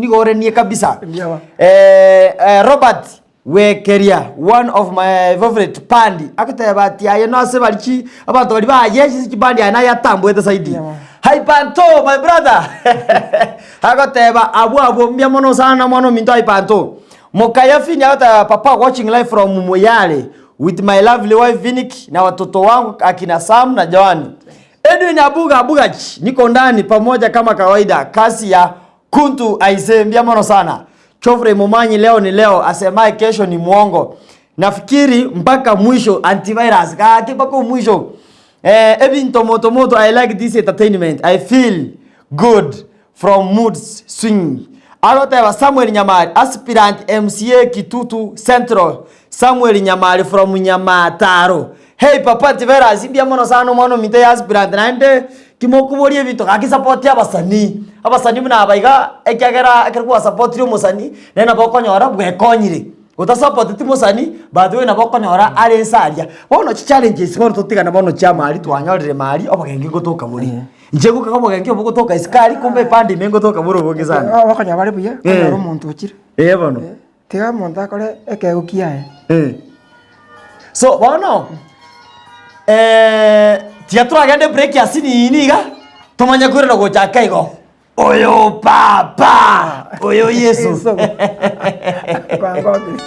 nigo orenie kabisa. Mbuya ba. Eh, eh, Robert Wekeria, one of my favorite band, agoteba ati aye nase bari chi abanto baria baye ase chibandi aye naye atamboete zaidi. Yeah. Hypanto my brother agoteba abwo abwo mbuya mono sana mwana ominto Hypanto. Mokaya Fini agoteba papa watching live from Moyale with my lovely wife Vinik na watoto wangu akina Sam na Joan. Edwin Abuga Abugach niko ndani pamoja kama kawaida kasi ya kuntu aisee mbuya mono sana. Geoffrey Momanyi leo ni leo asemaye kesho ni mwongo. Nafikiri mpaka mwisho antivirus gaki mpaka omwisho. Eh, ebinto moto moto I like this entertainment. I feel good from moods swing. Agoteba Samuel Nyamari aspirant MCA Kitutu Central. Samuel Nyamari from Nyamataro. Hey papa antivirus mbuya mono sana omwana ominto ya aspirant naende Timokoboria ebinto gaki support abasanii, abasanii buna aba iga ekiagera ekero gwasapotire omosanii nere nabo okonyora bwekonyire, otasapoteti mosanii by the way nabo okonyora are nse aria. Bono chichallenges bono totigane bono chia amari twanyorire mari obogenki ngotoka bore. Inche ngokaga obogenki obo gotoka isiko aria kumbe epande ime ngotoka bore obonge sana. Okonyora bare buya, okonyora omonto ochire. Eh bono. Tiga omonto akore ekeegwa kiaye. Eh. So bono tiga toragende break ase nini iga, tomanye koirana gochaka igo, oyo papa, oyo Yeso. Yeso. Kwangokire.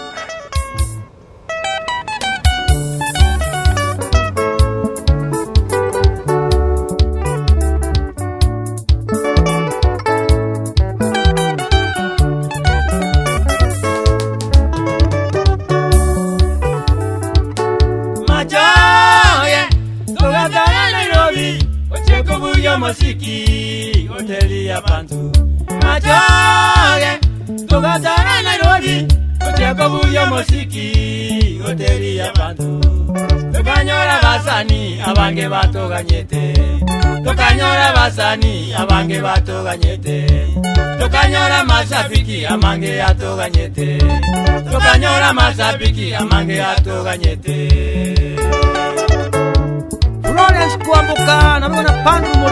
Machoge, togatara Nairobi, ochie kobugia omosiki, hoteli ya Bantu. Machoge, togatara Nairobi, ochie kobugia omosiki, hoteli ya Bantu. Tokanyora abasani abange batoganyete, tokanyora abasani abange batoganyete, tokanyora amashabiki amange atoganyete, tokanyora amashabiki amange atoganyete. Florence Kwamboka na bana Pandru.